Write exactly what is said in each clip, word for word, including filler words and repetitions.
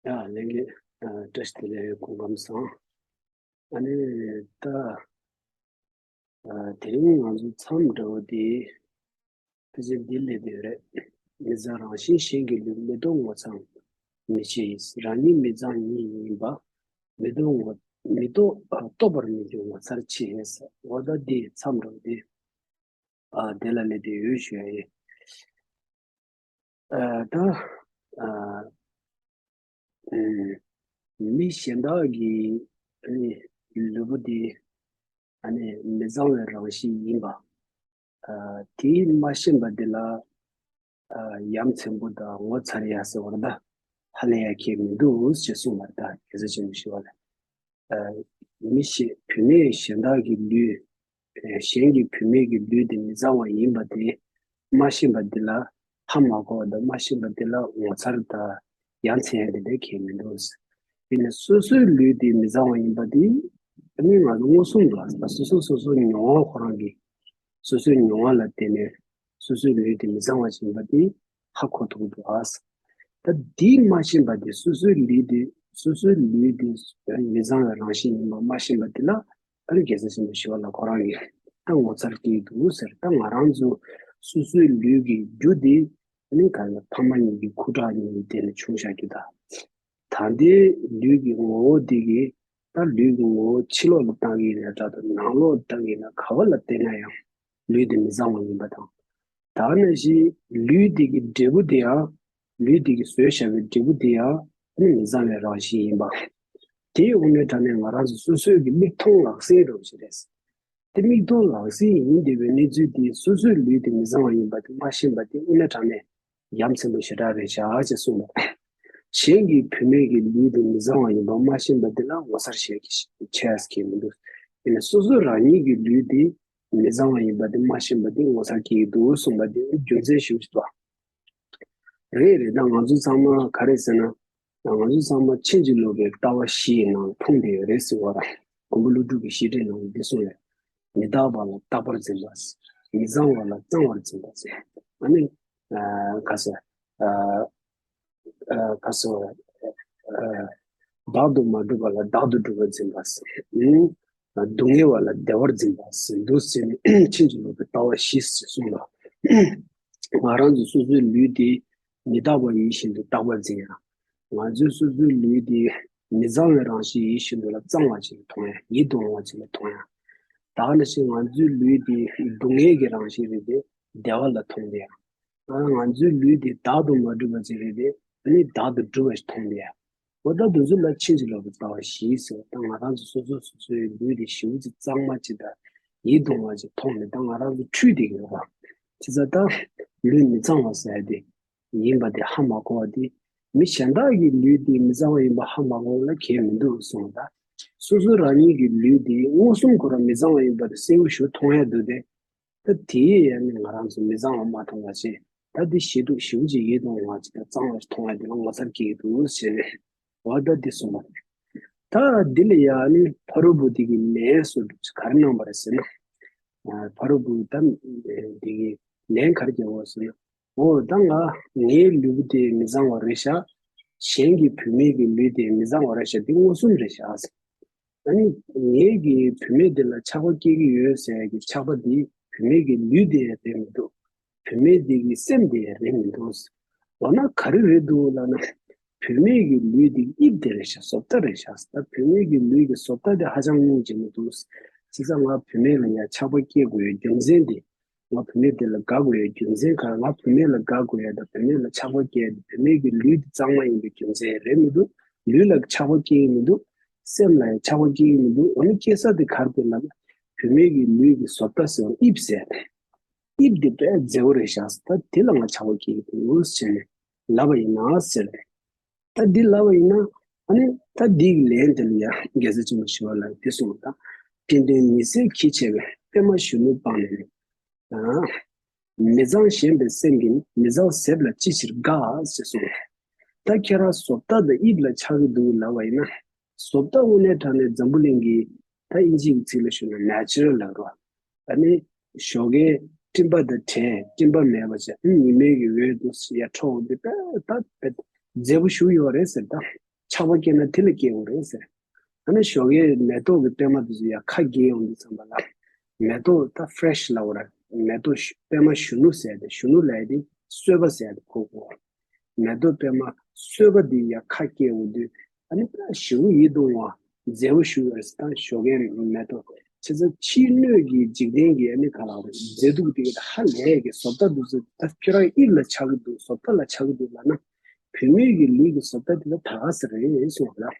ཡ་ལྷན་རྒྱས། ཨ། བཀྲ་ཤིས་བདེ་ལེགས། སྐུ་ཁམས་བཟང་། ཨ་ནི་ད་ཨ་དེ་རིང་ང་ཚོ་མཚམས་འདྲ་བོ་དེ་ཕལ་ཆེར་འདི་སླེབས་ཡོད་རེད། མི་གཙང་རང་བཞིན་གཞན་གྱི་ལུས། མི་རྟོག་ངོ་ཚ་མི་ཤེས་ཡིན། རང་ཉིད་མི་གཙང་ཉིད་ཡིན་པ། མི་རྟོག་ངོ་མི་རྟོག་ཨ་རྟོགས་པར་མི་འགྱུར་ངོ་མཚར་ཆེ། འོ་ད་འདི་མཚམས་འདྲ་བོ་དེ་ཨ་དེ་ལ་སླེབས་ཡོད་ཞུ་ཡ་ཡིན། ཨ་ད་ཨ་ཨུམ། མི་གཞན་དག་གི་ཨ་ནི་ལུས་པོ་འདི་ཨ་ནི་མི་གཙང་བའི་རང་བཞིན་ཡིན་པ། ཨ་དེ་མ་ཤེས་པ་འདི་ལ་ཨ་ཡ་མཚན་པོ་དང་ངོ་མཚར་ཡ་ཟེར་བ་ད་ཧ་ལས་ཡ་གང་ཡང་མི་འདུག་ཅེས་གསུངས་པ་རེད། ད་རྒྱལ་སྲས་ཆེན་པོ་ཞི་བ་ལྷས། ཨ་མི་ཞིག་བུད་མེད་གཞན་དག་གི་ལུས། ཨ་གཞན་གྱི་བུད་མེད་ཀྱི་ལུས་དེ་མི་གཙང་བ་ཡིན་པ་དེ་མ་ཤེས་པ་འདི་ལ་ཧ་མ་གོ་བ་དང་། མ་ཤེས་པ་འདི་ལ་ངོ་མཚར་དང་ཡ་མཚན་དེ་འདྲ་གང་ཡང་མི་འདུག། དེ་ནས་སོ་སོའི་ལུས་དེ་མི་གཙང་བ་ཡིན་པ་དེ་ཨ་ནི་ང་ཚོ་མངོན་སུམ་དུ་ཨ་སོ་སོ་སོ་སོའི་མྱོང་བ་ཁོ་རང་གི་སོ་སོའི་མྱོང་བ་ལ་བརྟེན་ནས་སོ་སོའི་ལུས་དེ་མི་གཙང་བ་ཞིག་ཡིན་པ་དེ་ཧ་གོ་ཐུབ་འདུག་ཨ། ད་འདི་མ་ཤེས་པ་དེ་སོ་སོའི་ལུས་དེ་སོ་སོའི་ལུས་དེ་མི་གཙང་བའི་རང་བཞིན་ཡིན་པ་མ་ཤེས་པ་དེ་ལ་ཨ་ནི་རྒྱལ་སྲས་ཆེན་པོ་ཞི་བ་ལྷ་ཁོ་རང་གིས་ད་ངོ་མཚར་སྐྱེས་འདུག་ཟེར། ད་ང་རང་ཚོ་སོ་སོའི་ལུས་ཀྱི་རྒྱུ་དེ་ཨ་ནི་ག་ལ་ཕ་མ་གཉིས་ཀྱི་ཁུ་ཁྲག་གཉིས་ལ་བརྟེན་ནས་བྱུང་བཞག་རྒྱུ་ད། ད་ལྟའི་ལུས་ཀྱི་ངོ་བོ་འདི་གིས་ད་ལུས་ཀྱི་ངོ་བོ་ཕྱི་ལོགས་ལ་བཏང་གི་ཡིན་ན་འདྲ་དང་ནང་ལོགས་ལ་བཏང་གི་ཡིན་ན་ག་བ་ལ་བལྟས་ན་ཡང་ལུས་དེ་མི་གཙང་བ་ཡིན་པ་དང་། ད་ནང་བཞིན་ལུས་དེ་གི་འབྲས་བུ་དེ་ཡང་ལུས་དེ་གི་བཟོས་བཞག་པའི་འབྲས་བུ་དེ་ཡང་ནི་མི་གཙང་བའི་རང་བཞིན་ཡིན་པ། དེའི་དབང་པོའི་དྲ་ནས་ང་རང་ཚོ་སོ་སོའི་གི་མིག་མཐོང་ལག་ཟིན་རོགས་ཞེས་རེད། དེ་མིག་མཐོང་ལག་ཟིན་ཡིན་བསྡད་པའི་གནས་ཚུལ་དེ་སོ་སོའི་ལུས་དེ་མི་གཙང་བ་ཡིན་པ་དེ་མ་ཤེས་པ་དེ་དབུ་མའི་དྲ་ནས་ཡ་མཚན་པོ་ཞེ་དྲག་རེད་བཞག་ཅེས་གསུངས་པ། གཞན་གྱི་བུད་མེད་ཀྱི་ལུས་དེ་མི་གཙང་བ་ཡིན་པ་མ་ཤེས་པ་དེ་ལ་ངོ་མཚར་ཆེ་ཆེ་ཡང་མི་འདུག། ཡིན་ན་སོ་སོ་རང་ཉིད་ཀྱི་ལུས་དེ་མི་གཙང་བ་ཡིན་པ་དེ་མ་ཤེས་པ་དེ་ངོ་མཚར་སྐྱེ་གི་འདུག་གསུངས་པ་དེ་རྒྱུ་མཚན་ཞིག་རེད་དོ། རེད་རེད། ད་ང་ཚོ་ཚང་མ་ག་རེ་ཟེར་ན། ང་ཚོ་ཚང་མ་ཕྱིན་ཅི་ལོག་པའི་ལྟ་བ་བཞི་ཡི་ནང་ལ་ལྷུང་བསྡད་ཡོད་རེད་ཟེར་བ་ར། མགོན་པོ་ཀླུ་སྒྲུབ་ཀྱི་བཤད་ཁྲིད་ནང་ལ་འདི་གསུངས་ཡོད། མི་རྟག་པ་ལ་རྟག་པར་འཛིན་པ། མི་གཙང་བ་ལ་གཙང་བར་འཛིན་པ་ཟེར། ཨ་ནི། ཨ་ག་ཟེར། ཨ་ཨ་ག་ཟེར། ཨ་བདག་ཏུ་མ་གྲུབ་པ་ལ་བདག་ཏུ་གྲུབ་པར་འཛིན་པ་ཟེར། ཨ་སྡུག་བསྔལ་བ་ལ་བདེ་བར་འཛིན་པ་ཟེར་འདུག་ཟེར་ནས་ཕྱིན་ཅི་ལོག་པའི་ལྟ་བ་བཞི་ཟེར་གསུངས་ལ། ང་རང་ཚོ་སོ་སོའི་ལུས་དེ་མི་རྟག་པ་ཡིད་བཞིན་དུ་རྟག་པར་འཛིན་ཡ། ང་ཚོའི་སོ་སོའི་ལུས་དེ་མི་གཙང་བའི་རང་བཞིན་ཡིད་བཞིན་དུ་ལ་གཙང་བ་ཅིག་ལ་མཐོང་ཡ། ཡིད་དུ་འོང་བ་ཅིག་ལ་མཐོང་ཡ། ད་ག་ནང་བཞིན་ང་ཚོའི་ལུས་དེ་སྡུག་བསྔལ་གྱི་རང་བཞིན་རེད་དེ་བདེ་བ་ལ་མཐོང་བསྡད་ཡ། ང་ང་ཚོའི་ལུས་དེ་བདག་ཏུ་མ་གྲུབ་པ་ཅིག་རེད་དེ་ཨ་ནི་བདག་ཏུ་གྲུབ་པ་ཞིག་མཐོང་བསྡད་ཡ། འོ་ད་དེ་ཚོ་ལ་ཕྱིན་ཅི་ལོག་པའི་ལྟ་བ་བཞི་ཟེར་བ་དང་ང་རང་ཚོ་སོ་སོ་སོ་སོའི་ལུས་དེ་ཞེ་པོ་ཅིག་གཙང་མ་ཅིག་དང་ཡིད་དུ་འོང་བ་ཅིག་མཐོང་ནས་ད་ང་རང་ཚོ་འཁྲུལ་བསྡད་ཀྱི་ཡོད་པ། བྱས་ཙང་ད་ལུས་མི་གཙང་བ་ཟེར་ཡ་དེ་ཡིན་པ་དེ་ཧ་མ་གོ་བ་དེ། མི་གཞན་དག་གི་ལུས་དེ་མི་གཙང་བ་ཡིན་པ་ཧ་མ་གོ་བ་ལ་གལ་མི་འདུག་གསུངས་པ། ད་སོ་སོ་རང་ཉིད་ཀྱི་ལུས་དེ་མངོན་སུམ་ཁོ་རང་མི་གཙང་བ་ཡིན་པ་དེ་གསལ་པོ་ཞིག་མཐོང་ཡ་འདུག་སྟེ། ད་དེའི་ཡང་ནི་ང་རང་ཚོ་མི་གཙང་བ་མ་མཐོང་བ་བྱས། ད་དེ་ཞེ་སྡུག་ཞེ་པོ་ཅིག་ཡིད་དུ་འོང་བ་ཅིག་དང་གཙང་བ་ཞིག་མཐོང་བ་དེ་ལ་ངོ་མཚར་སྐྱེ་གི་འདུག་ཟེར་ནས་འོ་ད་འདི་གསུངས་པ་རེད། ད་འདི་ལ་ཡང་ནི་ཕ་རོལ་པོ་དེ་གི་ལན་སོ་ག་རེ་གནང་བ་རེད་ཟེར་ན། ཕ་རོལ་པོ་ད་དེ་གི་ལན་ག་རེ་རྒྱག་བ་ཟེར་ན། འོ་ད་ང་ངའི་ལུས་པོ་དེ་མི་གཙང་བ་རེད་ཤག། གཞན་གྱི་བུད་མེད་ཀྱི་ལུས་དེ་མི་གཙང་བ་རེད་ཤག། དེ་མངོན་སུམ་རེད་ཤག་ཟེར། ཨ་ནི་ངེད་ཀྱི་བུད་མེད་དེ་ལ་ཆགས་པ་སྐྱེ་གི་ཡོད་ཟེར་ཡ་གི་ཆགས་པ་དེ་བུད་མེད་ཀྱི་ལུས་དེ་ཡང་རེད་མི་འདུག། བུད་མེད་དེ་གི་སེམས་དེ་ཡང་རེད་མི་འདུག། འོ་ན་ག་རེ་རེད་འདུག་ལབ་ན། བུད་མེད་ཀྱི་ལུས་དེ་གི་དབྱིབས་དེ་རེད་ཤག། བཟོ་ལྟ་རེད་ཤག། ད་བུད་མེད་ཀྱི་ལུས་ཀྱི་བཟོ་ལྟ་དེ་ཧ་ཅང་སྙིང་རྗེ་མི་འདུག། བྱས་ཙང་ང་བུད་མེད་ལ་ཡང་ཆགས་པ་སྐྱེ་དགོས་ཡ་རྒྱུ་མཚན་དེ། ང་བུད་མེད་དེ་ལ་དགའ་དགོས་ཡ་རྒྱུ་མཚན་ག་རེ། ང་བུད་མེད་ལ་དགའ་དགོས་ཡ་དང་བུད་མེད་ལ་ཆགས་པ་སྐྱེ་ཡ་དེ་བུད་མེད་ཀྱི་ལུས་དེ་གཙང་མ་ཡིན་པའི་རྒྱུ་མཚན་རེད་མི་འདུག། ལུས་ལ་ཆགས་པ་སྐྱེ་ཡི་མི་འདུག། སེམས་ལ་ཡང་ཆགས་པ་སྐྱེ་ཡི་མི་འདུག། འོ་ན་སྐྱེ་ས་དེ་ག་རེ་རེད་ལབ་ན། བུད་མེད་ཀྱི་ལུས་ཀྱི་བཟོ་ལྟ་ཟེར་བ་དབྱིབས་ཟེར་ཏེ། དབྱིབས་དེ་དཔེ་མཛེས་པོ་རེད་ཤག། ད་དེ་ལ་ང་ཆགས་པ་སྐྱེ་གི་འདུག་ཟེར་ནས་ལབ་པ་ཡིན་ན་ཟེར་ཏེ། ད་འདི་ལབ་པ་ཡིན་ན། ཨ་ནི་ད་འདིའི་ལན་དེ་ལ་ཡང་རྒྱལ་སྲས་ཆེན་པོ་ཞི་བ་ལྷས་འདི་གསུངས་པ་དང་། དྲིན་ལྡན་ཉི་ཟེར་གྱིས་བྱས་པའི་པད་མ་གཞོན་ནུ་སྤངས་ནས་ནི། ཨ། མི་གཙང་ཞེན་པའི་སེམས་ཀྱིས་མི་གཙང་གཟེབ་ལ་ཅི་ཕྱིར་དགའ་ཞེས་གསུངས། ད་ཁྱེད་རང་བཟོ་ལྟ་དང་དབྱིབས་ལ་ཆགས་ཀྱི་འདུག་ལབ་པ་ཡིན་ན། བཟོ་ལྟ་དངོས་གནས་དྲང་གནས་འཛམ་བུ་གླིང་གི་ད་ཨིན་ཇིའི་ཚིག་ལ་ཞུ་ན་ནེ་ཅུ་རལ་ལབ་རོ། ཨ་ནི་ཞོགས་ཀའི་སྤྲིན་པ་དང་བྲལ་སྤྲིན་པ་མེད་པ་བྱས་ཨ་ཉི་མའི་གི་འོད་དུ་ཡར་འཕྲོ་འོང་དུས་དཔེ་ད་དཔེ་མཛེས་པོ་ཞིག་ཡོད་རེད་ཟེར་ད། ཆགས་པ་སྐྱེས་ན་དེ་ལ་སྐྱེ་དགོས་རེད་ཟེར། ཨ་ནི་ཞོགས་ཀའི་མེ་ཏོག་གི་པད་མ་དེ་ཚོ་ཡར་ཁ་གྱེས་ཡོང་དུས་ཙམ་པ་ལ། མེ་ཏོག་ད་ཕེ་རེ་ཤི་ལབ་དགོས་ར། མེ་ཏོག་གཞོ- པད་མ་གཞོན་ནུ་ཟེར་ཏེ། གཞོན་ནུ་ལབ་ཡ་དེ་གསོས་པ་ཟེར་ཡ་དེ་གོ་དགོས། མེ་ཏོག་པད་མ་གསོས་པ་འདི་ཡར་ཁ་སྐྱེ་འོང་དུས། ཨ་ནི་ད་ཞེ་པོ་ཡིད་དུ་འོང་བ། མཛེས་པོ་ཞེ་པོ་ཡོད་རེད་ཟེར། ད་ཞོགས་ཀའི་མེ་ཏོག་བྱས་ཙང་ཕྱིའི་སྣོད་ཀྱི་འཇིག་རྟེན་གྱི་ཨ་ནི་ག་ལ་བ་རེད། མཛེས་སྡུག་དེ་ག་ཧ་ལས་ཀྱི་བཟོ་ལྟ་འདུག་ཟེར། ད་ཁྱོད་རང་དབྱིབས་ལ་ཆགས་ཀྱི་འདུག་བཟོ་ལྟ་ལ་ཆགས་ཀྱི་འདུག་ལབ་ན། བུད་མེད་ཀྱི་ལུས་ཀྱི་བཟོ་ལྟ་དེ་ལ་ད་ག་ཟེར་རེད་གསུངས་པ་ལ།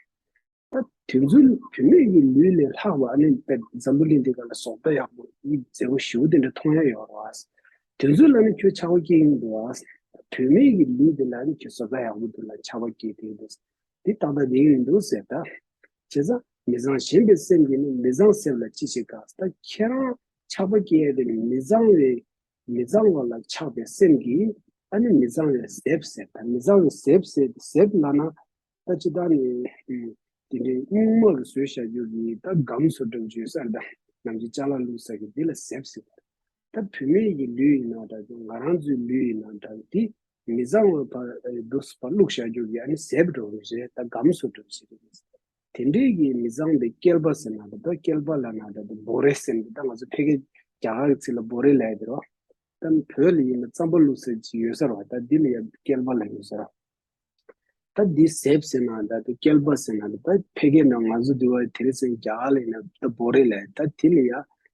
ད་དེ་ཚོ་བུད་མེད་ཀྱི་ལུས་ལས་ལྷག་པ་ཨ་ནི་དཔེ་འཛམ་བུ་གླིང་འདི་ག་ལ་བཟོ་ལྟ་ཡག་པོ་ཡིད་མཛེས་པོ་ཞེ་པོ་དེ་འདྲ་མཐོང་ཡ་ཡོད་རེད་བ། དེ་ཚོ་ལ་ནི་ཁྱོད་ཆགས་པ་སྐྱེ་གི་འདུག་བ། བུད་མེད་ཀྱི་ལུས་དེ་ལ་ནི་ཁྱོད་བཟོ་ལྟ་ཡག་པོ་འདུག་ལ་ཆགས་པ་སྐྱེ་དེ་འདུག་འདི་ཏག་ཏག་འགྲིག་གི་མི་འདུག་ཟེར་ད། བྱས་ཙང་མི་གཙང་ཞེན་པའི་སེམས་ཀྱིས་ནི་མི་གཙང་སེམས་ལ་ཅི་བྱེད་དཀའ། ད་ཁྱེད་རང་ཆགས་པ་སྐྱེ་ཡ་དེ་ནི་མི་གཙང་བའི་མི་གཙང་བ་ལ་ཆགས་པའི་སེམས་ཀྱིས་ཨ་ནི་མི་གཙང་བའི་ཟེབ་ཟེར། ད་མི་གཙང་བའི་ཟེབ་ཟེར་ཟེབ་ལབ་ན། ད་ཅི་ད་ནི་དེ་འདྲའི་སྨྱུག་མ་གི་བཟོས་བཞག་རྒྱུ་གི་ད་སྒམ་བཟོ་འདྲ་བོ་ཅིག་ཡོད་ས་རེད། ད་ནམ་རྒྱུན་ཅ་ལག་བླུགས་ས་གི་འདི་ལ་ཟེབ་ཟེར། ད་བུད་མེད་ཀྱི་ལུས་ཡིན་ན་འདྲ་འདུག་ང་རང་ཚོའི་ལུས་ཡིན་ན་འདྲ་འདི་མི་གཙང་བ་བ་འདུག་བ་བླུགས་བཞག་རྒྱུ་གི་ཨ་ནི་ཟེབ་འདྲ་བོ་རེད། ད་སྒམ་བཟོ་འདྲ་བོ་ཞིག་རེད། དེ་འདྲའི་གི་མི་གཙང་བའི་སྐྱེལ་པ་ཟེར་ན་འདྲ་འདུག་སྐྱེལ་པ་ལབ་ན་འདྲ་འདུག་བོ་རེ་ཟེར་ན་འདྲ། ད་ང་ཚོ་ཕ་གི་རྒྱ་གར་གི་ཚིག་ལ་བོ་རེ་ལབ་ཡ་དེ་རེད་བ། ད་བོད་ལ་ཡིན་ན་རྩམ་པ་བླུགས་ས་ཅིག་ཡོད་ས་རེད་བ། ད་འདི་ལ་ཡ་སྐྱེལ་པ་ལབ་ཡོད་ས་རེད། ད་འདི་ཟེབ་ཟེར་ན་འདྲ་འདུག་སྐྱེལ་པ་ཟེར་ན་འདྲ། ད་ཕ་གི་ནང་ང་ཚོ་འདི་བ་དེ་རིང་སང་རྒྱ་གར་ལ་ཡིན་ན་ད་བོ་རེ་ལབ་ཡ། ད་དེ་ལ་ཡ་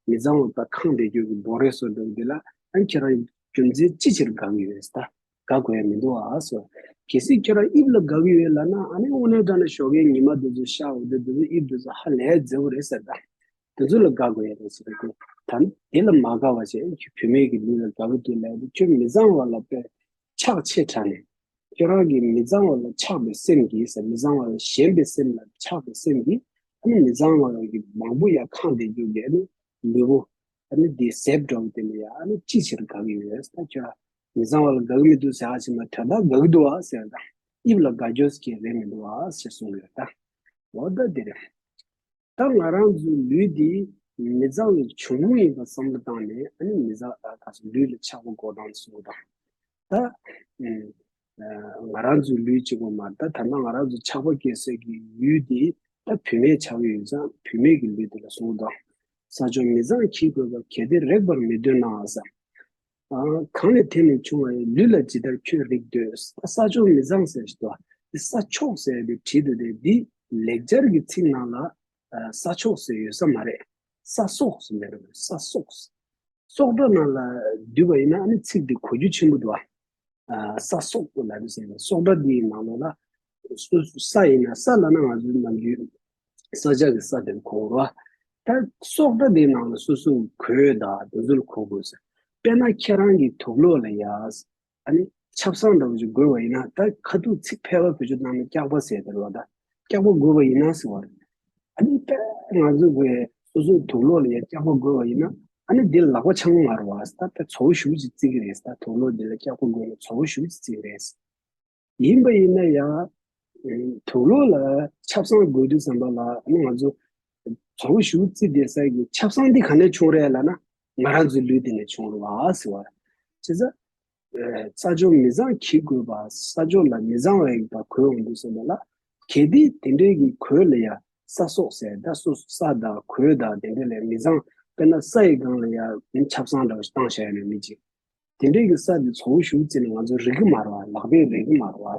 མི་གཙང་བ་ད་ཁེངས་བསྡད་རྒྱུ་གི་བོ་རེ་བཟོ་འདྲ་འདི་ལ་ཨ་ཁྱེད་རང་རྒྱུ་མཚན་ཅི་ཕྱིར་དགའ་གི་ཡོད་ཟེར། ད་དགའ་དགོས་ཡ་མི་འདུག་ཨ་ཟེར། གལ་སྲིད་ཁྱོད་རང་དབྱིབས་ལ་དགའ་གི་ཡོད་ལབ་ན། ཨ་ནི་དངོས་གནས་དྲང་གནས་ཞོགས་ཀའི་ཉི་མ་འདི་ཚོ་ཤར་འོང་དུས་འདི་ཚོ་དབྱིབས་འདི་ཚོ་ཧ་ལས་མཛེས་པོ་རེད་ཟེར། ད་འདི་ཚོ་ལ་དགའ་དགོས་ཡ་རེད་ཟེར་གི། ད་འདི་ལ་མ་དགའ་བ་བྱས་བུད་མེད་ཀྱི་ལུས་ལ་དགའ་གི་འདུག་ལབ་དུས་ཁྱོད་མི་གཙང་བ་ལ་དཔེ་ཆགས་ཆེ་དྲགས་ནས། ཁྱོད་རང་གི་མི་གཙང་བ་ལ་ཆགས་པའི་སེམས་ཀྱིས་ཟེར། མི་གཙང་བ་ལ་ཞེན་པའི་སེམས་ལ་ཆགས་པའི་སེམས་ཀྱིས་ཨ་ནི་མི་གཙང་བ་གི་མང་པོ་ཡ་ཁེངས་བསྡད་རྒྱུ་གི་ཨ་ནི་ལུས་པོ། ཨ་ནི་འདི་ཟེབ་འདྲ་བོ་དེ་ལ་ཡ་ཨ་ནི་ཅི་ཕྱིར་དགའ་གི་ཡོད་ཟེར། ད་ཁྱོད་མི་གཙང་བ་ལ་དགའ་གི་མི་འདུག་ཟེར་ཨ་ཕྱི་མ་དོན་དག་དགའ་གི་འདུག་ཨ་ཟེར། ད་དབྱིབས་ལ་དགའ་རྒྱུ་ཟེར་གྱི་རེད་མི་འདུག་ཨ་ཞེས་གསུངས་ཡོད་ད། འོ་ད་འདི་རེད། ད་ང་རང་ཚོའི་ལུས་འདི་མི་གཙང་བའི་འབྱུང་ཁུངས་ཡིན་པ་བསམ་བློ་བཏང་ནས་ཨ་ནི་མི་གཙང་ད་ལྟ་ཚོ་ལུས་ལ་ཆགས་པ་འགོག་སྟངས་གསུངས་པ་དང་། ད་ཨ་ང་རང་ཚོའི་ལུས་གཅིག་པོ་མ་ད་ད་ལྟ་ང་རང་ཚོ་ཆགས་པ་སྐྱེ་སའི་གི་ཡུལ་འདི་ད་བུད་མེད་ཆགས་ཀྱི་ཡོད་ཙང་བུད་མེད་ཀྱི་ལུས་འདི་ལ་གསུངས་པ་དང་། ས་ཕྱོགས་མི་གཙང་གྱིས་གོས་པ། གལ་ཏེ་རེག་པར་མི་འདོད་ན་ཟེར། ཨ་གང་ལས་དེ་ནི་བྱུང་བ་ཡིན། ལུས་ལ་ཇི་ལྟར་ཁྱོད་རེག་འདོད། ས་ཕྱོགས་མི་གཙང་ཟེར་ཞིག་འདུག་དེ་ས་ཕྱོགས་ཟེར་དེ་བྲིས་འདུག་དེ་འདི་ལེགས་སྦྱར་གྱི་ཚིག་ནང་ལ་ཨ་ས་ཕྱོགས་ཟེར་ཡོད་ས་མ་རེད། ས་སོགས་ཟེར་མེད་རེད། ས་སོགས། སོགས་སྒྲ་ནང་ལ་བསྡུས་པ་ཡིན་ན་ཨ་ནི་ཚིག་འདི་གོ་རྒྱུ་ཆེན་པོ་འདུག་ཨ་ས་སོགས་ལ་འདི་ཟེར་ན་སོགས་སྒྲ་འདིའི་ནང་ལོགས་ལ་སོ་སོ་ས་ཡིན་ན་ས་ལབ་ན་ང་ཚོའི་ནམ་རྒྱུན་ས་ཆ་གི་ས་དེར་གོ་རོ། ད་སོགས་སྒྲ་དེའི་ནང་ལ་སོ་སོའི་གོས་དང་དེ་ཚོ་ལ་གོ་དགོས་ཟེར། དཔེར་ན་ཁྱེད་རང་གི་དུག་ལོག་ལ་ཡ་ཨ་ནི་ཆབ་གསང་འདྲ་བོ་ཞིག་དགོས་པ་ཡིན་ན། ད་ཁ་ཐུག་ཚིག་ཕལ་པ་བེད་སྤྱོད་བཏང་ན་སྐྱག་པ་ཟེར་དེ་རེད་བ། ད་སྐྱག་པ་དགོས་པ་ཡིན་ན་ཟེར་བ་རེད། ཨ་ནི་དཔེ་ང་ཚོ་གི་སོ་སོའི་དུག་ལོག་ལ་ཡ་སྐྱག་པ་དགོས་པ་ཡིན་ན་ཨ་ནི་འདི་ལག་པ་འཆང་མ་རེད་བ། ད་དཔེ་ཚ་བོ་ཞེ་པོ་ཅིག་བརྩི་གི་རེད། ད་དུག་ལོག་འདི་ལ་སྐྱག་པ་དགོས་ན་ཚ་བོ་ཞེ་པོ་ཅིག་བརྩི་གི་རེད། ཡིན་པ་ཡིན་ན་ཡང་དུག་ལོག་ལ་ཆབ་གསང་དགོས་དུས་ཙམ་པ་ལ་ཨ་ནི་ང་ཚོ་ཚ་བོ་ཞེ་པོ་བརྩི་བསྡད་ས་གི་ཆབ་གསང་འདི་ག་ནས་བྱུང་རེད་ལབ་ན་ང་རང་ཚོའི་ལུས་འདི་ནས་བྱུང་རེད་བ་ཟེར་བ་རེད། བྱས་ཙང་། ས་ཕྱོགས་མི་གཙང་གྱིས་གོས་པ། ས་ཕྱོགས་ལ་མི་གཙང་བའི་གོས་འོང་དུས་ཙམ་པ་ལ། གལ་ཏེ་དེ་འདྲའི་གི་གོས་ལ་ཡ་ས་སོགས་ཟེར། ད་སོ་སོ་ས་དང་གོས་དང་དེ་འདྲ་ལས་མི་གཙང་། དཔེར་ན་ས་ཡི་སྒང་ལ་ཡ་ཆབ་གསང་འདྲ་བ་ཞིག་བཏང་བཞག་ཡོད་ན་མི་གཅིག་དེ་འདྲའི་གི་ས་དེ་ཚ་བོ་ཞེ་པོ་བརྩིས་ནས་ང་ཚོ་རེག་གི་མ་རེད་བ། ལག་པས་རེག་གི་མ་རེད་བ།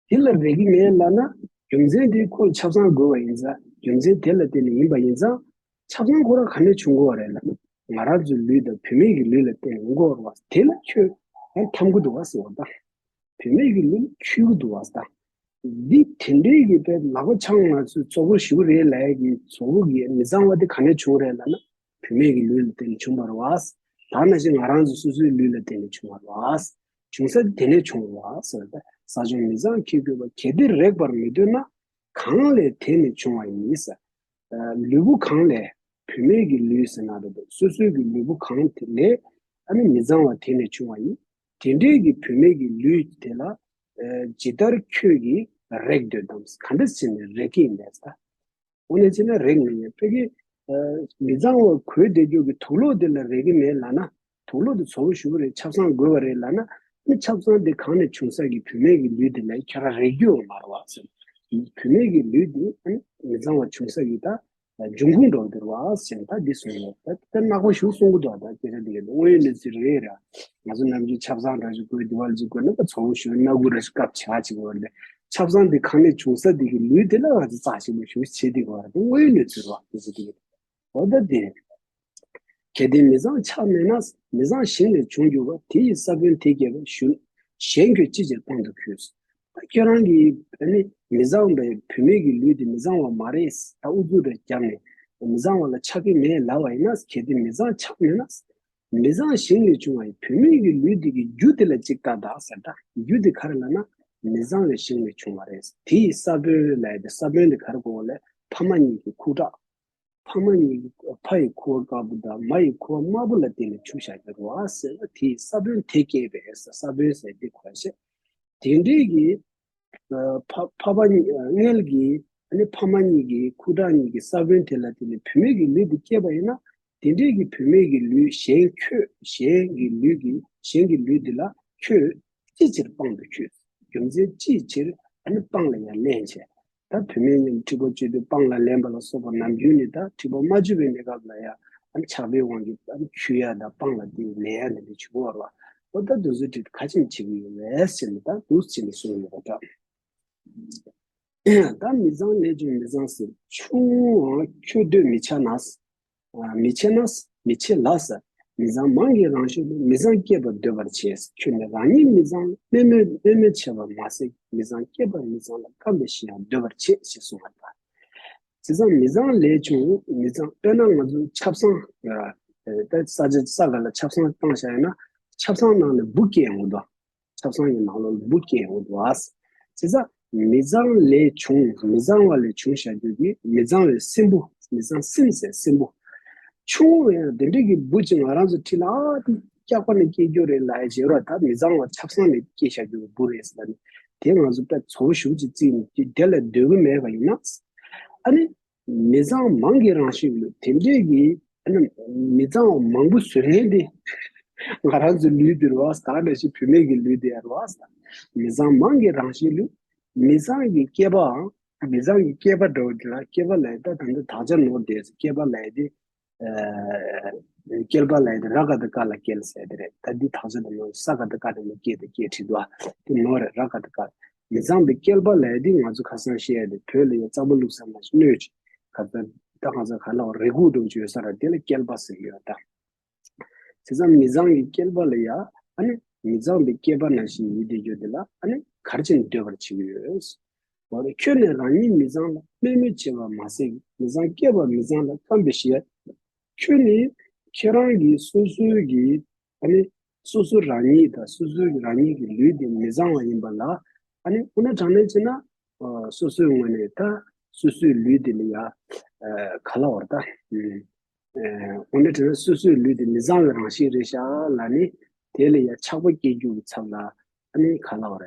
དེ་ལ་རེག་གི་མེད་ལབ་ན་རྒྱུ་མཚན་དེ་ཁོ་ཆབ་གསང་དགོས་པ་ཡིན་ཙང་རྒྱུ་མཚན་དེ་ལ་བརྟེན་ནས་ཡིན་པ་ཡིན་ཙང་ཆབ་གསང་ཁོ་རང་ག་ནས་བྱུང་དགོས་པ་རེད་ལབ་ན་ང་རང་ཚོའི་ལུས་དང་བུད་མེད་ཀྱི་ལུས་ལ་བརྟེན་ནས་ཡོང་དགོས་པ་རེད་བ། དེ་ལ་ཁྱོད་ཡང་འཐམ་གི་འདུག་བ་ཟེར་བ་དང་། བུད་མེད་ཀྱི་ལུས་ལ་འཁྱུད་ཀྱི་འདུག་བ་ཟེར། འདི་དེ་འདྲའི་གི་དཔེ་ལག་པ་འཆང་ང་ཚོས་ཚ་བོ་ཞེ་པོ་རེད་ལབ་ཡ་གི་ཚ་བོ་གི་མི་གཙང་བ་དེ་ག་ནས་བྱུང་རེད་ལབ་ན། བུད་མེད་ཀྱི་ལུས་ལ་བརྟེན་ནས་བྱུང་བ་རེད་བ། ད་ནང་བཞིན་ང་རང་ཚོ་སོ་སོའི་ལུས་ལ་བརྟེན་ནས་བྱུང་བ་རེད་བ། བྱུང་ས་དེ་ནས་བྱུང་བ་ཟེར་ཏེ། ས་ཕྱོགས་མི་གཙང་གིས་གོས་པ། གལ་ཏེ་རེག་པར་མི་འདོད་ན། གང་ལས་དེ་ནི་བྱུང་བ་ཡིན་ཟེར། ལུས་པོ་གང་ལས་བུད་མེད་ཀྱི་ལུས་ཟེར་ན་རེད་པ། སོ་སོའི་གི་ལུས་པོ་གང་དེ་ལས་ཨ་ནི་མི་གཙང་བ་དེ་ནས་བྱུང་བ་ཡིན། དེ་འདྲའི་གི་བུད་མེད་ཀྱི་ལུས་དེ་ལ་ཇི་ལྟར་ཁྱོད་ཀྱིས་རེག་འདོད་དམ། ག་འདྲ་བྱས་ནས་རེག་གི་ཡིན་པས་ཟེར། དངོས་གནས་བྱས་ན་རེག་མི་ཉན། ཕ་གི་མི་གཙང་བ་གོས་བསྡད་རྒྱུ་གི་དུག་ལོག་དེ་ལ་རེག་གི་མེད་ལབ་ན། དུག་ལོག་དེ་ཚ་བོ་ཞེ་པོ་རེད། ཆབ་གསང་དགོས་པ་རེད་ལབ་ན། ཨ་ནི་ཆབ་གསང་དེ་གང་ནས་བྱུང་ས་གི་བུད་མེད་ཀྱི་ལུས་དེ་ལ་ཁྱོད་རང་རེག་རྒྱུ་ཡོད་མ་རེད་བ་ཟེར། བུད་མེད་ཀྱི་ལུས་འདི་ཨ་ནི་མི་གཙང་བ་བྱུང་ས་ཡི་ད་འབྱུང་ཁུངས་འགྲོ་གི་རེད་བ་ཟེར་ནས་ད་འདི་གསུངས་ཡོད། ད་ད་ནག་པོ་ཞིག་གསུང་གི་འདུག་ད་སྐད་ཆ་འདི་གའི་དངོས་ཡོད་གནས་ཚུལ་རེད་ར། ང་ཚོ་ནམ་རྒྱུན་ཆབ་གསང་འདྲ་ཞིག་དགོས་འདི་བ་ལ་ཅིག་དགོས་ན་ད་ཚོ་བོ་ཞུ་སྣ་དགུ་འདྲ་ཞིག་སྐབས་ཆ་ཅིག་བར་དེ་ཆབ་གསང་འདི་གང་ནས་བྱུང་ས་འདི་གི་ལུས་དེ་ལ་ང་ཚོ་རྩ་ཆེན་པོ་ཞིག་བྱེད་འདི་ག་བར་དེ་དངོས་ཡོད་གནས་ཚུལ་ར་དེ་ཚོ་འདི་གའི་འོ་ད་དེ། གལ་ཏེ་མི་གཙང་ཆགས་མེད་ན། མི་གཙང་ཞིང་ལས་བྱུང་གྱུར་པ། དེ་ཡི་ས་བོན་དེ་སྐྱེས་པ་ཞུ། གཞན་ཁྱོད་ཅི་ཕྱིར་སྤང་དུ་ཁྱོད། ད་ཁྱོད་རང་གིས་ཨ་ནི་མི་གཙང་བའི་བུད་མེད་ཀྱི་ལུས་དེ་མི་གཙང་བ་མ་རེད། ད་ཨུ་ཚུགས་རེ་བརྒྱབ་ནས་མི་གཙང་བ་ལ་ཆགས་ཀྱི་མེད་ལབ་པ་ཡིན་ན། གལ་ཏེ་མི་གཙང་ཆགས་མེད་ན། མི་གཙང་ཞིང་ལས་བྱུང་བའི་བུད་མེད་ཀྱི་ལུས་དེ་གི་རྒྱུ་དེ་ལ་ཅིག་ལྟ་དང་ཟེར། ད་རྒྱུ་དེ་ག་རེ་ལབ་ན་མི་གཙང་བའི་ཞིང་ལས་བྱུང་བ་རེད། དེ་ཡི་ས་བོན་ལབ་ཡ་དེ་ས་བོན་དེ་ག་རེ་གོ་ལབ་ཕ་མ་གཉིས་ཀྱི་ཁུ་ཁྲག་ཕ་མ་གཉིས་ཀྱི་ཕ་ཡི་ཁུ་བ་དཀར་པོ་དང་མ་ཡི་ཁུ་བ་དམར་པོ་ལ་བརྟེན་ནས་བྱུང་བཞག་གི་རེད་བ་ཟེར་ན། དེའི་ས་བོན་དེ་སྐྱེས་པས་ཟེར། ས་བོན་ཟེར་དེ་གོ་ཤེས། དེ་འདྲའི་གི་ཕ་ཕ་པ་གཉིས་མངལ་གྱི་ཨ་ནི་ཕ་མ་གཉིས་ཀྱི་ཁུ་ཁྲག་གཉིས་ཀྱི་ས་བོན་དེ་ལ་བརྟེན་ནས་བུད་མེད་ཀྱི་ལུས་དེ་སྐྱེས་པ་ཡིན་ན། དེ་འདྲའི་གི་བུད་མེད་ཀྱི་ལུས་གཞན་ཁྱོད་གཞན་གྱི་ལུས་ཀྱི་གཞན་གྱི་ལུས་འདི་ལ་ཁྱོད་ཅི་ཕྱིར་སྤང་དུ་ཁྱོད། རྒྱུ་མཚན་ཅིའི་ཕྱིར་ཨ་ནི་སྤང་ལ་ཡང་ལེན་བྱས། ད་བུད་མེད་རྣམས་མཁྲིས་པ་གཅོད་དུས་སྤང་ལ་ལེན་པ་ལ་སོགས་པ་ནམ་རྒྱུན་ནས་ད་མཁྲིས་པ་མ་གཅོད་པའི་གནས་སྐབས་ལ་ཡང་ཨ་ནི་ཆགས་པའི་དབང་གིས་ཨ་ནི་འཁྱུ་ཡ་དང་སྤང་ལ་དེ་ལེན་ཡ་འདི་འདྲ་བྱེད་དགོས་པ་རེད་བ། འོ་ད་དེ་ཚོ་དེ་ག་ཅིག་བྱེད་ཀྱི་ཡོད་རེད་ཟེར་ནས་ད་འདུག་ཟེར་ནས་གསུངས་ཡོད་པ་འདྲ། ད་མི་གཙང་ལས་བྱུང་མི་གཙང་ཟེར། ཆུང་ངུའང་ཁྱོད་འདོད་མི་བྱ་ན། མི་བྱེད་ན། མི་བྱེད་ལ་ཟེར། མི་གཙང་མང་གིས་རང་ཤུགས་ལས། མི་གཙང་སྐྱེས་པ་འདོད་པར་བྱེད། ཁྱོད་ནི་རང་ཉིད་མི་གཙང་ལ། དམན་མོས་དམན་མོས་བྱེད་པར་མ་ཟད། མི་གཙང་སྐྱེས་པ་མི་གཙང་ལ། སྐམ་པའི་ཤི་ཡང་འདོད་པར་བྱེད་ཅེས་གསུངས་པ་དང་། བྱས་ཙང་མི་གཙང་ལས་བྱུང་མི་གཙང་། དཔེར་ན་ང་ཚོ་ཆབ་གསང་ཡོད་ར། ད་ས་ཆ་ས་ག་ལ་ཆབ་གསང་བཏང་བཞག་ཡོད་ན་ཆབ་གསང་ནང་ནས་འབུ་སྐྱེ་ཡོང་གི་འདུག་ཆབ་གསང་གི་ནང་ལོགས་ལ་འབུ་སྐྱེ་ཡོང་གི་འདུག་ཨ། བྱས་ཙང་མི་གཙང་ལས་བྱུང་མི་གཙང་བ་ལས་བྱུང་བཞག་རྒྱུ་གི་མི་གཙང་བའི་སྲིན་འབུ། མི་གཙང་སྲིན་ཟེར་སྲིན་འབུ། ཆུང་ངུ་ཡང་དེ་འདྲའི་གི་འབུ་ཅིག་ང་རང་ཚོ་འཁྲིས་ལ་ཨ་དེ་སྐྱག་པ་ནས་སྐྱེ་རྒྱུ་རེད་ལབ་ཡ་བྱེད་རོགས། ད་མི་གཙང་བ་ཆབ་གསང་ནས་སྐྱེ་བཞག་རྒྱུ་གི་འབུ་རེད་ཟེར་ལབ་ནས་དེ་ང་ཚོ་དཔེ་ཚོ་བོ་ཞུགས་ཅིག་བརྩིས་ནས་དེ་ལ་སྡོད་གི་མེད་པ་ཡིན་ན། ཨ་ནི། མི་གཙང་མང་གིས་རང་ཤུགས་ལས། དེ་འདྲའི་གི་ཨ་ནི་མི་གཙང་བ་མང་པོ་བཟོ་མཁན་དེ་ང་རང་ཚོའི་ལུས་འདི་རེད་བ། ད་ག་ནང་བཞིན་བུད་མེད་ཀྱི་ལུས་འདི་ཡང་རེད་བ། མི་གཙང་མང་གིས་རང་ཤུགས་ལས། མི་གཙང་གི་སྐྱེས་པའང་མི་གཙང་གི་སྐྱེས་པ་འདྲ་བོ་འདི་ལ་སྐྱེས་པ་ལབ་ཡ་ད་ད་འདི་དག་ཆ་ནོར་བསྡད་ཟེར། སྐྱེས་པ་ལབ་ཡ་དེ་སྐྱེས་པ་ལབ་ཡ་དེ་ར་ག་བཏགས་རྐ་ལ་སྐྱེས་ཟེར་དེ་རེད། ད་འདི་དག་ཆ་དེ་ནོར། ས་ག་བཏགས་སྐ་དེ་ནི་སྐྱེས་དེ་སྐྱེས་བྲིས་འདུག་ཨ། དེ་ནོར་རེད། ར་ག་བཏགས་རྐ། མི་གཙང་བའི་སྐྱེས་པ་ལབ་ཡ་དེ་ང་ཚོ་ཁ་སང་བཤད་ཡ་དེ་བོད་ལ་ཡ་རྩ་བ་བླུགས་ས་མ་ཞིག་སྣོད་ཅིག་ག་ཚོད་ད་ང་ཚོ་ག་ལ་བ་རེ་སྒུག་འགྲོ་བརྗོད་ས་ར་དེ་ལ་སྐྱེས་པ་ཟེར་གྱི་ཡོད་ད། བྱས་ཙང་མི་གཙང་གི་སྐྱེས་པ་ལ་ཡ་ཨ་ནི་མི་གཙང་བའི་སྐྱེས་པ་ནང་བཞིན་ཡིན་བསྡད་རྒྱུ་དེ་ལ་ཨ་ནི་ག་རེ་བྱས་ནས་འདོད་པར་བྱེད་ཀྱི་ཡོད། འོ་རེད། ཁྱོད་ནི་རང་ཉིད་མི་གཙང་ལ། དམན་མོས་བྱེད་པར་མ་ཟད། མི་གཙང་སྐྱེས་པ་མི་གཙང་ལ། སྐམ་པའི་ཤི་ཡ། ཁྱོད་ནི་ཁྱེད་རང་གིས་སོ་སོའི་གི་ཨ་ནི་སོ་སོ་རང་ཉིད་དང་སོ་སོའི་གི་རང་ཉིད་ཀྱི་ལུས་དེ་མི་གཙང་བ་ཡིན་པ་ལ། ཨ་ནི་དངོས་གནས་དྲང་གནས་བྱས་ན་སོ་སོའི་ངོས་ནས་ད་སོ་སོའི་ལུས་དེ་ལ་ཡ་ག་ལ་བར་ད། དངོས་གནས་དྲང་གནས་སོ་སོའི་ལུས་དེ་མི་གཙང་བའི་རང་བཞིན་རེད་ཤག་ལབ་ནས་དེ་ལ་ཡ་ཆགས་པ་སྐྱེ་རྒྱུ་གི་ཚབ་ལ་ཨ་ནི་ག་ལ་བར་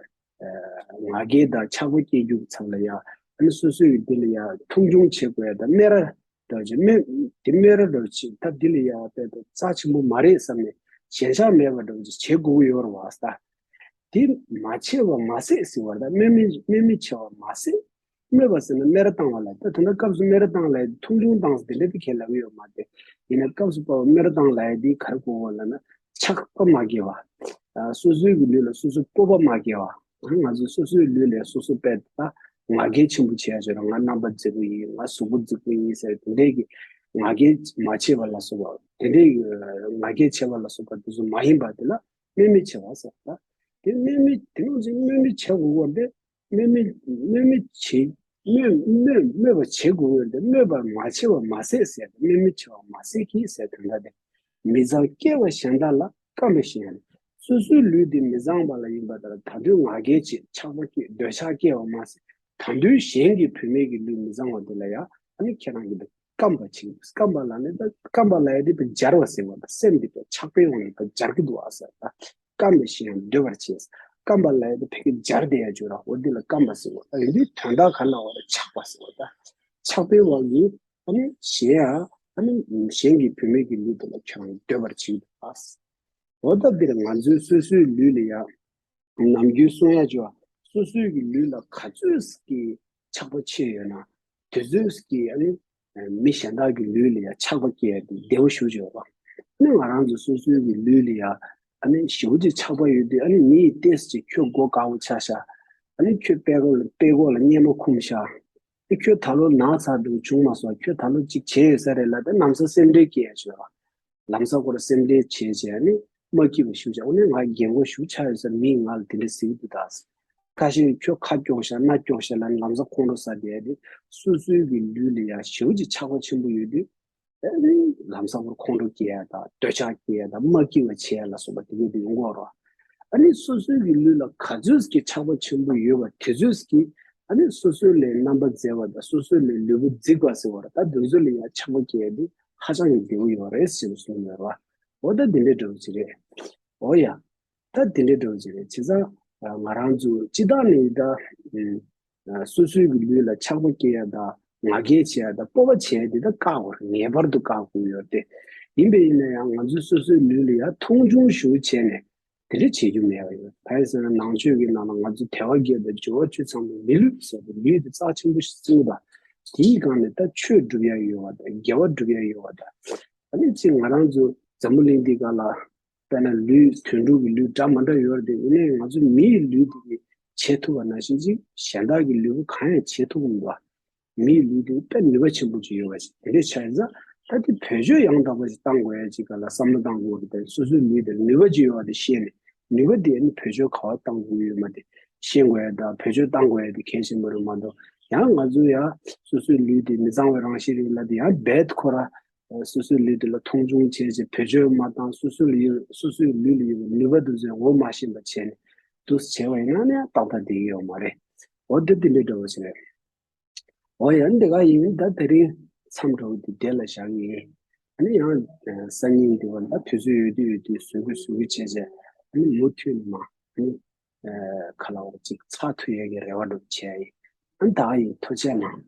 ང་རྒྱལ་དང་ཆགས་པ་སྐྱེ་རྒྱུ་གི་ཚབ་ལ་ཡ་ཨ་ནི་སོ་སོའི་དེ་ལ་ཡ་མཐོང་ཆུང་བྱེད་དགོས་ཡ་དང་སྨད་ར་འདྲ་བོ་ཅིག་སྨད་དེ་སྨད་ར་འདྲ་བོ་ཅིག་ད་དེ་ལ་ཡ་དཔེ་དེ་རྩ་ཆེན་པོ་མ་རེད་བསམ་ནས་ཞེན་ཆགས་མེད་པ་འདྲ་བོ་ཅིག་བྱེད་དགོས་ཀྱི་ཡོད་རེད་བ་ད། དེ་མ་བྱས་པ་མ་ཟད་ཟེར་བ་ད་དམན་མོས་དམན་མོས་བྱས་པ་མ་ཟད། སྨོད་པ་ཟེར་ན་སྨད་ར་བཏང་བ་ལ་ད་དེ་འདྲ་སྐབས་སུ་སྨད་ར་བཏང་ལབ་ཡ་དེ་མཐོང་ཆུང་བཏང་ཟེར་དེ་འདྲ་དེ་ཁས་ལེན་གྱི་ཡོད་མ་རེད། ཡིན་ན་སྐབས་སུ་བབ་པ་སྨད་ར་བཏང་ལབ་ཡ་དེ་ག་རེ་གོ་དགོས་ལབ་ན་ཆགས་པ་མ་སྐྱེ་བ། སོ་སོའི་གི་ལུས་ལ་སོ་སོ་སྤོབས་པ་མ་སྐྱེ་བ། ང་ཚོ་སོ་སོའི་ལུས་ལ་སོ་སོ་དཔེ་ད་ང་རྒྱལ་ཆེན་པོ་བྱེད་ཡ་བྱས་ར་ང་རྣམ་པ་མཛེས་པོ་ཡིན་ང་གཟུགས་པོ་མཛེས་པོ་ཡིན་ཟེར་དེ་འདྲའི་གི་ང་རྒྱལ་མ་བྱེད་པ་ལ་སོགས་པ་དེ་འདྲའི་གི་ང་རྒྱལ་བྱེད་པ་ལ་སོགས་པ་དེ་ཚོ་མ་ཡིན་པ་དེ་ལ་དམན་མོས་བྱེད་པ་ཟེར་བ་ད། དེ་དམན་མོས་དེ་ནང་བཞིན་དམན་མོས་བྱེད་དགོས་པ་དེ། དམན་མོས་དམན་མོས་བྱེད་སྨོད་སྨོད་སྨོད་པ་བྱེད་དགོས་ཀྱི་རེད་དེ་སྨོད་པར་མ་བྱས་པ་མ་ཟད་ཟེར་ཏེ་དམན་མོས་བྱས་པ་མ་ཟད་ཀྱིས་ཟེར་དོན་དག་དེ། མི་གཙང་སྐྱེ་བ་གཞན་དག་ལ་སྐམ་པའི་ཤི་ཡ་རེད། སོ་སོའི་ལུས་འདི་མི་གཙང་བ་ལ་ཡིན་པ་ལྟར་ད་དུང་ང་རྒྱལ་བྱེད་ཆགས་པ་སྐྱེ་འདོད་ཆགས་སྐྱེ་བ་མ་ཟད་ད་དུང་གཞན་གྱི་བུད་མེད་ཀྱི་ལུས་མི་གཙང་བ་འདི་ལ་ཡང་ཨ་ནི་ཁྱེད་རང་གིས་སྐམ་པ་བྱེད་སྐམ་པ་ལ་ནི་ད་སྐམ་པ་ལ་ཡ་འདི་སྦྱར་བ་ཟེར་བ་ད་སེམས་འདི་ད་ཆགས་པའི་དབང་གིས་ད་སྦྱར་གྱི་འདུག་ཨ་ཟེར་ད། སྐམ་པའི་ཤི་ཡང་འདོད་པར་བྱེད། སྐམ་པ་ལ་ཡ་དེ་ཕ་གི་སྦྱར་བསྡད་ཡ་བརྗོད་ར་འོ་འདི་ལ་སྐམ་པ་ཟེར་བ་ད་ཡིན་དུས་དོན་དག་ག་ན་བ་ལ་ཆགས་པ་ཟེར་བ་ད། ཆགས་པའི་དབང་གིས་ཨ་ནི་གཞན་ཡང་ཨ་ནི་གཞན་གྱི་བུད་མེད་ཀྱི་ལུས་དེ་ལ་ཁྱོད་རང་འདོད་པར་བྱེད་འདུག་ཨ། འོ་ད་འདིར་ང་ཚོའི་སོ་སོའི་ལུས་ལ་ཡང་ནམ་རྒྱུན་གསུང་ཡ་བྱོས་སོ་སོའི་གི་ལུས་ལ་ག་ཚོད་ཀྱི་ ཆགས་པ་ཆེ་ཡོད་ན། དེ་ཚོས་ཀྱིས་ཨ་ནི་མི་གཞན་དག་གི་ལུས་ལ་ཡང་ཆགས་པ་སྐྱེ་ཡ་དེ་བདེ་བོ་ཞེ་པོ་ཅིག་ཡོད་པ། ཨ་ནི་ང་རང་ཚོ་སོ་སོའི་གི་ལུས་ལ་ཡང་ཨ་ནི་ཞེ་པོ་ཅིག་ཆགས་པ་ཡོད་དུས། ཨ་ནི་མི་ཡི་ཏོག་ཙམ་ཅིག་ཁྱོད་མགོ་དཀར་པོ་ཆགས་ཤག་ཨ་ནི་ཁྱོད་པད་ཀོ་ལ་པད་ཀོ་ལ་གཉེར་མ་འཁུམས་ཤག་ཨ་ཁྱོད་ད་ལོ་ན་ཚ་འདུག་བྱུང་མ་སོང་། ཁྱོད་ད་ལོ་ཅིག་བྱས་ཡོད་ས་རེད་ལབ་དེ་ལམ་སང་སེམས་ཁྲལ་སྐྱེ་ཡ་ཅིག་ཡོད་པ། ལམ་སང་ཁོ་རང་སེམས་ཁྲལ་བྱས་བྱས་ནས་མ་སྐྱིད་པ་ཞེ་པོ་ཅིག་འོ་ན་ང་རྒན་གོག་ཞེ་པོ་ཆགས་ཡོད་ས་རེད། མིས་ང་ལ་དེ་འདྲ་ཟེར་གྱི་འདུག་ད། ཁ་ཤས་ཁྱོད་ཁ་སྐྱོག་ཤག་སྣ་སྐྱོག་ཤག་ལབ་ནས་ལམ་སང་ཁོང་ཁྲོ་ཟ་བསྡད་དེ། སོ་སོའི་གི་ལུས་ལ་ཡང་ཞེ་པོ་ཅིག་ཆགས་པ་ཆེན་པོ་ཡོད་དུས། ཨ་ནི་ལམ་སང་ཁོ་ཁོང་ཁྲོ་སྐྱེ་ཡ་དང་། འདོད་ཆགས་སྐྱེ་ཡ་དང་། མ་སྐྱིད་པ་བྱེད་ཡ་ལ་སོགས་པ་དེ་གས་དེ་ཡོང་གི་ཡོད་རེད། ཨ་ནི་སོ་སོའི་གི་ལུས་ལ་ག་ཚོད་ཀྱི་ཆགས་པ་ཆེན་པོ་ཡོད་པ་དེ་ཚོས་ཀྱིས་ཨ་ནི་སོ་སོའི་ལུས་རྣམ་པར་མཛེས་པ་དང་། སོ་སོའི་ལུས་ལུས་པོ་རྫིག་པ་ཟེར་བ་རེད། ད་དེ་ཚོ་ལ་ཡང་ཆགས་པ་སྐྱེ་ཡ་དེ་ཧ་ཅང་གི་བདེ་པོ་ཡོད་རེད་ཟེར་ནས་གསུངས་ཡོད་རེད་བ། འོ་ད་དེ་འདྲའི་འདྲ་བོ་ཅིག་རེད། འོ་ཡ། ད་དེ་འདྲའི་འདྲ་བོ་ཅིག་རེད། བྱས་ཙང་ང་རང་ཚོ་སྤྱིར་བཏང་ནས་ད་ཨ་སོ་སོའི་གི་ལུས་ལ་ཆགས་པ་སྐྱེ་ཡ་དང་། ང་རྒྱལ་བྱེད་ཡ་དང་། སྤོབས་པ་བྱེད་ཡ་དེ་ད་བཀག་དགོས་རེད། ངེས་པར་དུ་བཀག་དགོས་ཡོད་རེད་དེ། ཡིན་པས་ཡིན་ན་ཡང་ང་ཚོས་སོ་སོའི་ལུས་ལ་ཡང་མཐོང་ཆུང་ཞེ་པོ་བྱས་ནས་དེ་འདྲ་བྱེད་རྒྱུ་མེད་པ་ཡོད། གང་ཡིན་ཟེར་ན་ནང་ཆོས་ཀྱི་ནང་ལ་ང་ཚོ་དལ་བ་བརྒྱད་དང་འབྱོར་བ་བཅུ་ཚང་བའི་མི་ལུས་ཟེར་བའི་ལུས་དེ་རྩ་ཆེན་པོ་ཞིག་བརྩི་གི་འདུག་དེའི་སྒང་ནས་ད་ཆོས་སྒྲུབ་ཡ་ཡོད་པ་དང་། དགེ་བ་སྒྲུབ་ཡ་ཡོད་པ་དང་། ཨ་ནི་གཅིག་ང་རང་ཚོ་འཛམ་བུ་གླིང་འདི་སྒང་ལ་དཔེར་ན་ལུས་དུད་འགྲོ་གི་ལུས་འདྲ་མི་འདྲ་ཡོད་རེད་དེ། ཡིན་ནའི་ང་ཚོ་མི་ཡི་ལུས་འདི་གིས་བྱེད་ཐུབ་པ་ནང་བཞིན་ཅིག་གཞན་དག་གི་ལུས་པོ་གང་ཡང་བྱེད་ཐུབ་ཀྱི་མི་འདུག་མི་ཡི་ལུས་འདི་དཔེ་ནུས་པ་ཆེན་པོ་ཅིག་ཡོད་པ་ཞིག་དེ་འདྲ་ཆགས་ཡིན་ཙང་། ད་དེ་བེད་སྤྱོད་ཡང་དག་པ་ཞིག་གཏང་དགོས་ཡ་ཅིག་སྒང་ལ་བསམ་བློ་གཏང་དགོས་རེད་དེ། སོ་སོའི་ལུས་འདིར་ནུས་པ་ཅིག་ཡོད་པ་དེ་ཤེས་ནས། ནུས་པ་དེ་ནི་བེད་སྤྱོད་ག་པར་གཏང་དགོས་ཡོད་མ་དེ་ཤེས་དགོས་ཡ་དང་། བེད་སྤྱོད་གཏང་དགོས་ཡ་དེ་གལ་ཆེན་པོ་རེད་མ་གཏོགས། ཡང་ང་ཚོ་ཡང་སོ་སོའི་ལུས་དེ་མི་གཙང་བའི་རང་བཞིན་རེད་ལབ་དེ་ཡང་རྦད་ཁོ་ར་སོ་སོའི་ལུས་དེ་ལ་མཐོང་ཆུང་བྱས་བྱས། བེད་སྤྱོད་མ་བཏང་། སོ་སོ་ལ་ཡོད། སོ་སོའི་ལུས་ལ་ཡོད་པའི་ནུས་པ་དེ་ཚོ་ངོ་མ་ཤེས་པ་བྱས་ནས་འདུག་སེ་བྱས་པ་ཡིན་ན་ནི་ཏག་ཏག་བསྡད་ཀྱི་ཡོད་མ་རེད། འོ་དེ་དེ་འདྲའི་འདྲ་བོ་ཞིག་རེད། འོ་ཡང་འདི་ག་ཡིན། ད་དེ་རིང་མཚམས་འདྲ་བོ་འདི་དེ་ལ་བཞག་གི་ཡིན། ཨ་ནི་ཡང་སང་ཉིན་འདི་བ་ལ་དུས་ཚོད་ཡོད་དུས་ཡོད་དུས་བཟོ་དགོས་བཟོ་དགོས་བྱས་བྱས། ཨ་ནི་མུ་མཐུད་ནས་མ་ཨ་ནི་ཁ་ལ་བ་ཅིག་ཚགས་ཐུབ་ཡས་ཀྱི་རེ་བ་འདྲ་བོ་བྱས་ཡིན། ཨ་ནི་ད་ག་ཡིན། ཐུགས་རྗེ་གནང་།